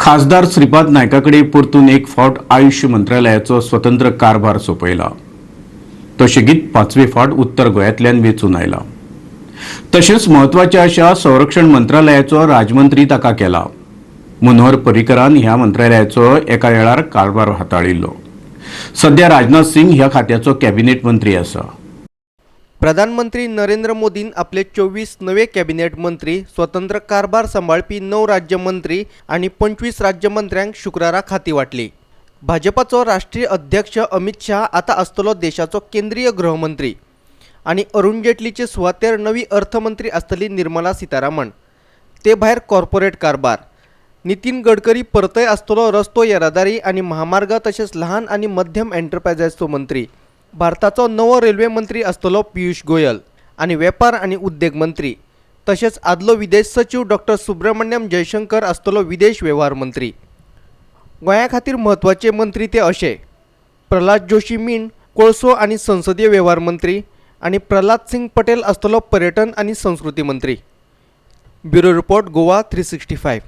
खासदार श्रीपाद नायका कडेन परतून एक फावट आयुष मंत्रालयाचो स्वतंत्र कारभार सोंपयला. तो सेगीत पांचवे फावट उत्तर गोंयांतल्यान वेंचून आयला. तशेंच म्हत्वाच्या अशा संरक्षण मंत्रालयाचो राजमंत्री ताका केला. मनोहर पर्रीकरान ह्या मंत्रालयाचो एका वेळार कारभार हाताळिल्लो. सध्या राजनाथ सिंग ह्या खात्याचो कॅबिनेट मंत्री आसा. प्रधानमंत्री नरेंद्र मोदीन आपले 24 नवे कॅबिनेट मंत्री, स्वतंत्र कारभार सांबाळपी 9 राज्यमंत्री आनी 25 राज्यमंत्र्यांक शुक्रारा खाती वांटली. भाजपाचो राष्ट्रीय अध्यक्ष अमित शाह आतां आसतलो देशाचो केंद्रीय गृहमंत्री आनी अरुण जेटलीचे सुवातेर नवी अर्थमंत्री आसतली निर्मला सीतारामन. ते भायर कॉर्पोरेट कारभार नितीन गडकरी परतय आसतलो रस्तो येरादारी आनी महामार्ग तशेंच लहान आनी मध्यम एंटरप्रायझाचो मंत्री. भारताचो नवो रेल्वे मंत्री आसतलो पियुष गोयल आनी वेपार आनी उद्देग मंत्री, तशेंच आदलो विदेश सचीव डॉक्टर सुब्रमण्यम जयशंकर आसतलो विदेश वेव्हार मंत्री. गोंया खातीर म्हत्वाचे मंत्री ते अशे: प्रल्हाद जोशी मीण कोळसो आनी संसदीय वेव्हार मंत्री आनी प्रल्हाद सिंग पटेल आसतलो पर्यटन आनी संस्कृती मंत्री. Bureau report, Goa 365.